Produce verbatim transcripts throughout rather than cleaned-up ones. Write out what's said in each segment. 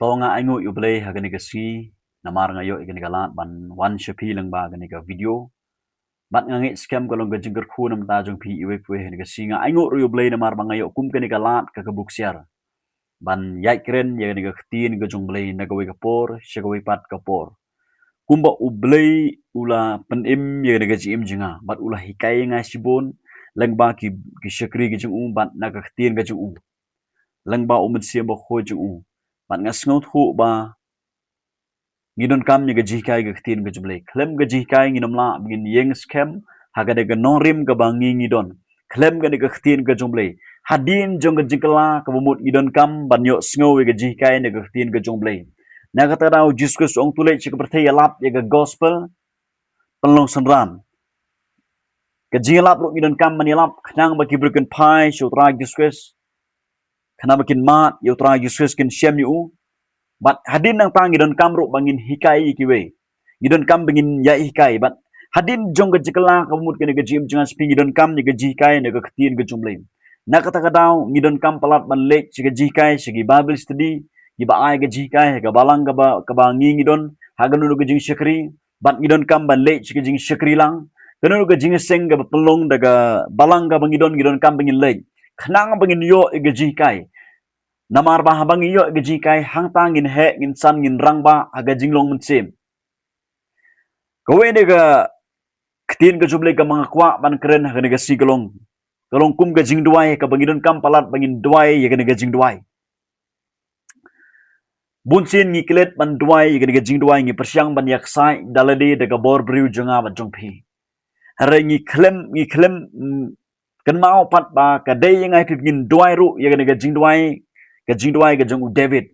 To nga ainguh ïa U Blei ha kane ka sngi, namar nga ïoh ïa kane ka lad ban wan sha phi lyngba kane ka video. Bad nga ngeit skhem ka long ka jingkyrkhu na bynta jong phi iwei pa iwei ha kane ka sngi. Nga ainguh ruh ïa U Blei namar ba nga ïoh kum kane ka lad ka ka buk siar ban ïaid kren ïa kane ka ktien ka jong U Blei na kawei ka por sha kawei pat ka por. Kumba U Blei u la pynim ïa kane ka jingim jong nga bad u la hikai ïa nga shibun lyngba ki, ki shakri ka jong u bad na ka ktien ka jong u, lyngba U Mynsiem Bakhuid jong u. Bad nga sngewthuh ba ngi donkam ïa ka jinghikai ka ktien ka jong U Blei. Khlem ka jinghikai ngin ym lah ba ngin ïeng skhem ha kane ka nongrim kaba ngi ngi don. Khlem kane ka ktien ka jong U Blei, hadien jong ka jingkylla kaba mut ngi donkam ban ïohsngew ïa ka jinghikai na ka ktien ka jong U Blei. Na kata ka daw U Jisu Khrist u ong, to leit sha ka pyrthei, ïalap ïa ka gospel, pynlong synran. Ka jingïalap ruh ngi donkam ban ïalap khnang ba ki briew kin phai sha U Trai Jisu Khrist, khnang ba kin mad ïa U Trai Jisu Khrist, kin shem ïa u. Bad hadien nangta ngi donkam ruh ba ngin hikai ïa kiwei. Ngi donkam ba ngin ïai hikai. Bad hadien jong ka jingkylla kaba mut kane ka jingim jong nga sha phi, ngi donkam ïa ka jinghikai na ka ktien ka jong U Blei. Na kata ka daw ngi donkam palat ban leit sha ka jinghikai, sha ki Bible study, kiba ai ka jinghikai ha ka balang kaba, kaba ngi ngi don, ha kano kano ka jingshakri. Bad ngi donkam ban leit sha ka jingshakri lang, kano kano ka jingïaseng kaba pynlong da ka balang kaba ngi don, ngi donkam ba ngin leit khnang ba ngin ïoh ïa ka jinghikai. Namar ba haba ngi ïoh ïa ka jinghikai, hangta ngin heh, ngin san, ngin rangbah ha ka jinglong mynsiem. Kawei na ka ktien ka jong U Blei kaba nga kwah ban kren ha kane ka sngi ka long, ka long kum ka jingduwai kaba ngi donkam palat ba ngin duwai ïa kane ka jingduwai. Bunsien ngi klet ban duwai ïa kane ka jingduwai, ngi pyrshang ban ïaksaid da lade da ka bor briew jong nga bad jong phi. Hynrei ngi khlem, ngi khlem, mm, kynmaw pat ba ka dei ïa nga ïa phi ba ngin duwai ruh ïa kane ka jingduwai, ka jingduwai ka jong u David.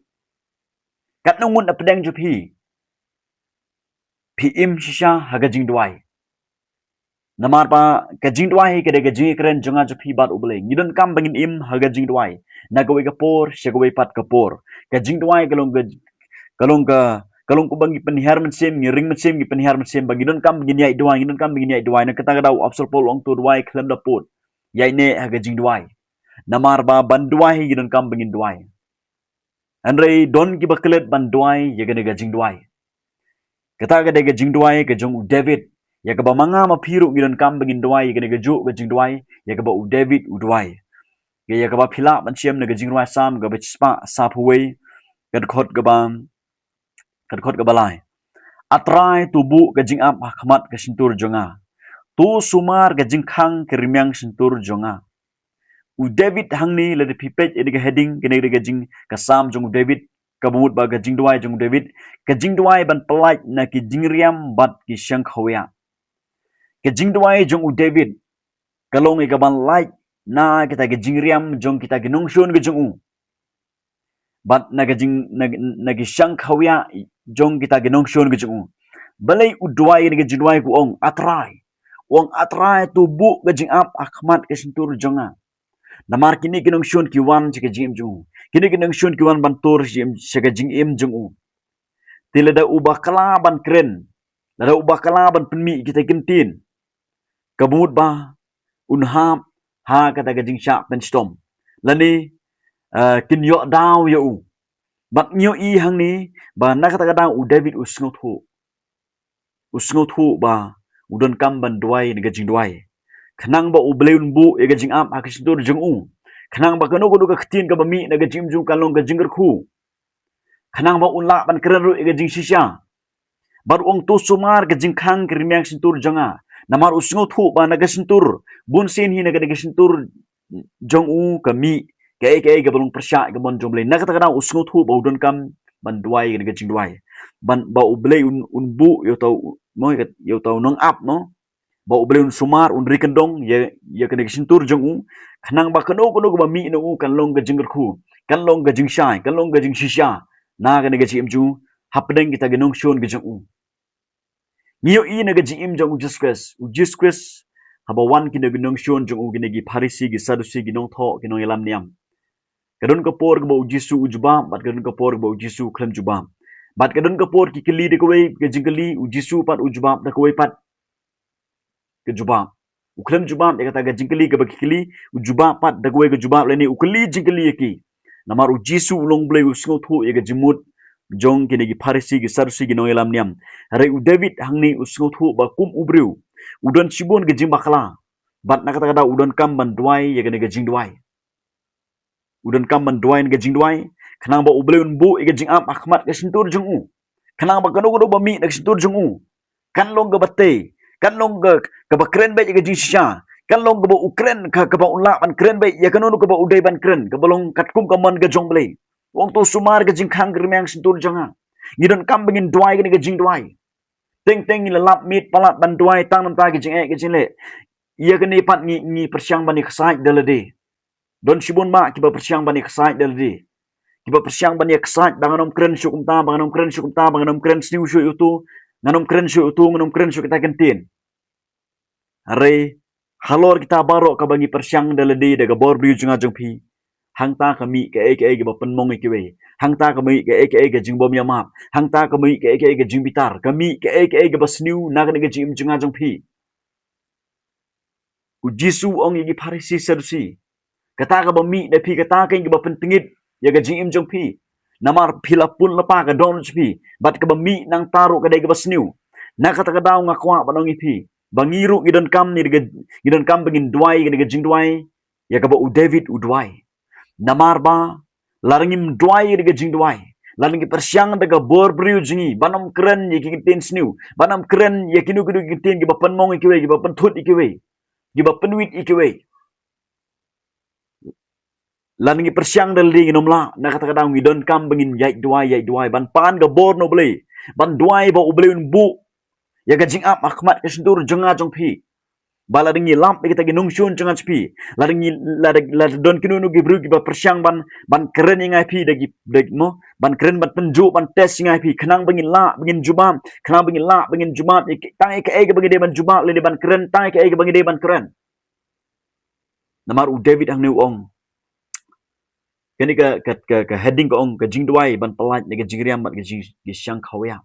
Katno ngut na pdeng jong phi phi im shisha ha ka jingduwai? Namar ba ka jingduwai ka dei ka jingïakren jong nga jong phi bad U Blei. Ngi donkam ba ngin im ha ka jingduwai na kawei ka por sha kawei pat ka por. Ka jingduwai ka long ka, ka long ka, ka long kumba ngi pynhiar mynsiem, ngi ring mynsiem, ngi pynhiar mynsiem, ba ngi donkam ba ngin ïai duwai, ngi donkam ba ngin ïai duwai. Na kata ka daw u Apostol Paul u ong, to duwai khlem da pud. Ïai neh ha ka jingduwai. Namar ba ban duwai ngi donkam ba ngin duwai. Hynrei don kiba klet ban duwai ïa kane ka jingduwai. Kata ka dei ka jingduwai ka jong u David, ïa kaba ma nga ma phi ruh ngi donkam ba ngin duwai ïa kane kajuh ka jingduwai, ïa kaba u David u duwai. Ïa, ïa kaba phi lah ban shem na ka Jingrwai Salm kaba shispah saphew wei, ka dkhot kaba, ka dkhot kaba lai. A Trai, to buh ka jingap ha khmat ka shyntur jong nga. To sumar ka jingkhang ka rmiang shyntur jong nga. U David hangne, lada phi peit ïa ka heading, kane ka jing, ka Salm jong u David, kaba mut ba ka jingduwai jong u David, ka jingduwai ban pyllait na ki jingriam bad ki shang khawiah. Ka jingduwai jong u David ka long ïa ka ban lait na kita ki jingriam jong kita ki nongshun ka jong u. Bad na ka jing, na, na ki shang khawiah jong kita ki nongshun ka jong u. Balei u duwai ïa ka jingduwai, u ong, A Trai. U ong, A Trai, to buh ka jingap ha khmat ka shyntur jong nga. Namar kine ki nongshun ki wan sha ka jingim jong u. Kine ki nongshun ki wan ban tur sha ka jingim, sha ka jingim jong u. Te lada u bakla ban kren, lada u bakla ban pynmih kita ki ktien, kaba mut ba un hap ha kata ka jingshah pynshitom, lane, eh, kin ïoh daw ïa u. Bad ngi ïohi hangne ba na kata ka daw u David u sngewthuh. U sngewthuh ba u donkam ban duwai na ka jingduwai, khnang ba U Blei un buh ïa ka jingap ha ka shyntur jong u. Khnang ba kano kano ka ktien kaba mih na ka jingim jong u kan long ka jingkyrkhu. Khnang ba un lah ban kren ruh ïa ka jingshisha. Bad u ong, to sumar ka jingkhang ka rmiang shyntur jong nga. Namar u sngewthuh ba na ka shyntur, bunsien hi na ka, na ka shyntur jong u ka mih kaei kaei kaba long pyrshah ïa ka mon jong U Blei. Na kata ka daw u sngewthuh ba u donkam ban duwai ïa ka jingduwai, ban ba U Blei un, un buh ïa uta u, mo, ïa uta u nongap, mo. Ba U Blei un sumar, un ri kyndong ïa, ïa kane ka shyntur jong u, khnang ba kano kano kaba mih na u kan long ka jingkyrkhu, kan long ka jingshai, kan long ka jingshisha na kane ka jingim jong u hapdeng kita ki nongshun ka jong u. Ngi ïohi na ka jingim jong u Jisu Khrist. U Jisu Khrist, haba wan kine ki nongshun jong u, kine ki Pharisi, ki Sadusi, ki nongthoh, ki nongïalam niam, ka don ka por kaba u Jisu u jubab, bad ka don ka por kaba u Jisu u khlem jubab. Bad ka don ka por ki kylli da kawei ka jingkylli, u Jisu pat u jubab da kawei pat ka jubab. U khlem jubab ïa kata ka jingkylli kaba ki kylli, u jubab pat da kawei ka jubab, lane u kylli jingkylli ïa ki. Namar u Jisu u long U Blei, u sngewthuh ïa ka jingmut jong kine ki Pharisi, ki Sadusi, ki nongïalam niam. Hynrei u David hangne u sngewthuh ba kum u briew u don shibun ka jingbakla, bad na kata ka daw u donkam ban duwai ïa kane ka jingduwai. U donkam ban duwai ïa kane ka jingduwai, khnang ba U Blei un buh ïa ka jingap ha khmat ka shyntur jong u, khnang ba kano kano ba mih na ka shyntur jong u kan long kaba tei, kan long ka, kaba kren beit ïa ka jingshisha, kan long kaba u kren, ka, kaba u lah ban kren beit ïa kano kano kaba u dei ban kren, kaba long katkum ka mon ka jong U Blei. U ong to sumar ka jingkhang kyrmiang shyntur jong nga. Ngi donkam ba ngin duwai kane ka jingduwai. Teng teng ngi la lap miet palat ban duwai tang namar ki jingeh ki jingleh. Ïa kane pat ngi, ngi pyrshang ban ïa ksaid da lade. Don shibun ma kiba pyrshang ban ïa ksaid da lade. Kiba pyrshang ban ïa ksaid ba ngan ym kren shuh kumta, ba ngan ym kren shuh kumta, ba ngan ym kren sniew shuh ïa uto, ngan ym kren shuh ïa uto, ngan ym kren shuh kita ki ktien. Hynrei halor kita baroh kaba ngi pyrshang da lade da ka bor briew jong nga jong phi, hangta ka mih kaei kaei kaba pynmong ïa kiwei, hangta ka mih kaei kaei ka jingbym ïamap, hangta ka mih kaei kaei ka jingbitar, ka mih kaei kaei kaba sniew na kane ka jingim jong nga jong phi. U Jisu u ong ïa ki Pharisi, Sadusi, kata kaba mih na phi kata ka dei kaba pyntngit ïa ka jingim jong phi. Namar phi la pun lypa ka dohnud jong phi, bad kaba mih nangta ruh ka dei kaba sniew. Na kata ka daw nga kwah ban ong ïa phi ba ngi ruh ngi donkam, ngi donkam ba ngin duwai ïa kane ka jingduwai ïa kaba u David u duwai. Namar ba lada ngim duwai ïa kane ka jingduwai, lada ngi pyrshang da ka bor briew jong ngi ban ym kren ïa ki ktien sniew, ban ym kren ïa kino kino ki ktien kiba pynmong ïa kiwei, kiba pynthut ïa kiwei, kiba pynwit ïa kiwei, lada ngi pyrshang da lade, ngin ym lah. Na kata ka daw ngi donkam ba ngin ïaid duwai, ïaid duwai ban pan ka bor na U Blei, ban duwai ba U Blei un buh ïa ka jingap ha khmat ka shyntur jong nga jong phi. Ba lada ngi lap ïa kita ki nongshun jong nga jong phi, lada ngi, lada, lada don kino kino ki briew kiba pyrshang ban, ban kren ïa nga ïa phi da ki, da ki, mo, ban kren ban tynjuh, ban test ïa nga ïa phi, khnang ba ngin lah ba ngin jubab, khnang ba ngin lah ba ngin jubab ïa ki, tang ïa kaei kaba ngi dei ban jubab lane ban kren, tang ïa kaei kaba ngi dei ban kren. Namar u David hangne u ong, kane ka, ka, ka, ka heading ka ong ka jingduwai ban pyllait na ka jingriam bad ka jing, ka shang khawai.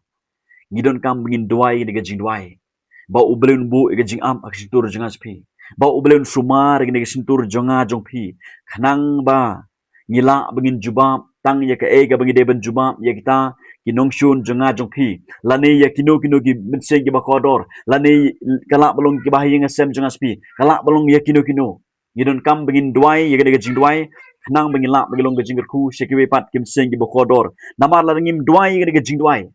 Ngi donkam ba ngin duwai na ka jingduwai ba U Blei un buh ïa ka jingap ha ka shyntur jong nga jong phi, ba U Blei un sumar ïa kane ka shyntur jong nga jong phi, khnang ba ngi lah ba ngin jubab tang ïa kaei kaba ngi dei ban jubab ïa kita ki nongshun jong nga jong phi, lane ïa kino kino ki mynsiem kiba kordor, lane ka lah ba long kiba ha ïing ha sem jong nga jong phi, ka lah ba long ïa kino kino. Ngi donkam ba ngin duwai ïa kane ka jingduwai, khnang ba ngin lah ba ngin long ka jingkyrkhu sha kiwei pat ki mynsiem kiba kordor. Namar lada ngim duwai ïa kane ka jingduwai,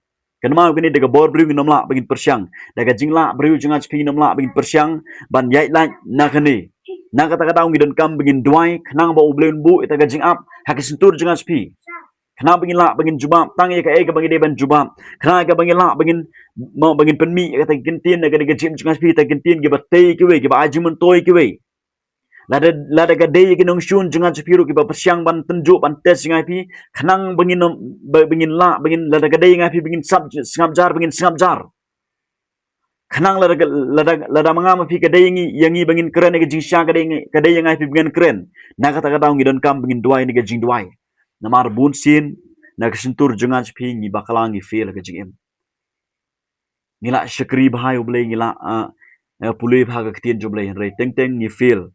kynmaw kane, da ka bor briew ngin ym lah ba ngin pyrshang, da ka jinglah briew jong nga jong phi ngin ym lah ba ngin pyrshang ban ïaid lait na kane. Na kata ka daw ngi donkam ba ngin duwai khnang ba U Blei un buh ïa ka jingap ha ka shyntur jong nga jong phi, khnang ba ngin lah ba ngin jubab tang ïa kaei kaba ngi dei ban jubab, khnang ïa kaba ngin lah ba ngin, mo, ba ngin pynmih ïa kata ka ktien na kane ka jingim jong nga jong phi, kata ka ktien kiba tei ïa kiwei, kiba ai jingmyntoi ïa kiwei. Lada, lada ka dei ïa ki nongshun jong nga jong phi ruh kiba pyrshang ban tynjuh, ban test ïa nga ïa phi, khnang ba ngin, ba, ba ngin lah, ba ngin, lada ka dei ïa nga ïa phi ba ngin sngap, sngap jar, ba ngin sngap jar. Khnang lada ka, lada, lada ma nga ma phi ka dei ïa ngi, ïa ngi ba ngin kren ïa ka jingshisha, ka dei ïa ngi, ka dei ïa nga ïa phi ba ngin kren. Na kata ka daw ngi donkam ba ngin duwai na ka jingduwai. Namar bun sien na ka shyntur jong nga jong phi ngi bakla, ngi fail ha ka jingim. Ngi la shakri bha ïa U Blei, ngi la, ah, eh, pule bha ka ktien jong U Blei, hynrei teng teng ngi fail.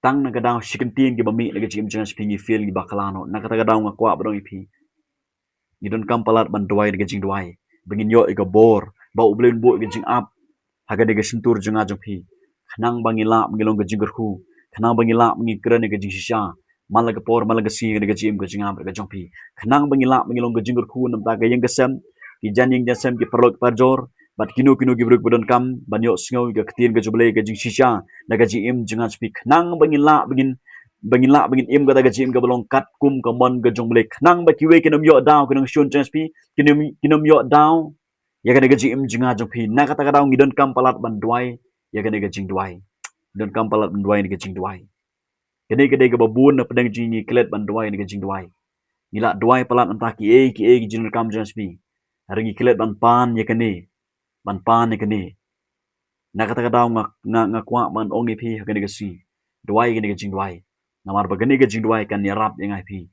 Tang na ka daw shi kyntien kiba mih na ka jingim jong nga jong phi ngi fail, ngi bakla noh. Na kata ka daw nga kwah ban ong ïa phi, ngi donkam palat ban duwai na ka jingduwai ba ngin ïoh ïa ka bor, ba U Blei un buh ïa ka jingap ha kane ka shyntur jong nga jong phi, khnang ba ngin lah ba ngin long ka jingkyrkhu, khnang ba ngin lah ba ngin kren ïa ka jingshisha man la ka por man la ka sngi ha kane ka jingim ka jingngam ka jong phi, khnang ba ngin lah ba ngin long ka jingkyrkhu na ka bynta ka ïing ka sem, ki jan ïing jan sem, ki paralok parajor, bad kino kino ki briew ba donkam ban ïohsngew ïa ka ktien ka jong U Blei ka jingshisha na ka jingim jong nga jong phi, khnang ba ngin lah ba ngin, ba ngin lah ba ngin im kata ka jingim kaba long katkum ka mon ka jong U Blei, khnang ba kiwei kin ym ïoh daw, ki nongshun jong nga jong phi kin ym, kin ym ïoh daw ïa kane ka jingim jong nga jong phi. Na kata ka daw ngi donkam palat ban duwai ïa kane ka jingduwai. Ngi donkam palat ban duwai na ka jingduwai. Kane ka dei kaba bun na pdeng jong ngi, ngi klet ban duwai na ka jingduwai. Ngi la duwai palat na ka bynta kiei kiei ki jingdonkam jong nga jong phi, hynrei ngi klet ban pan ïa kane, ban pan ïa kane. Na kata ka daw nga, nga, nga kwah ban ong ïa phi ha kane ka sngi, duwai ïa kane ka jingduwai. Namar ba kane ka jingduwai kan ïarap ïa nga ïa phi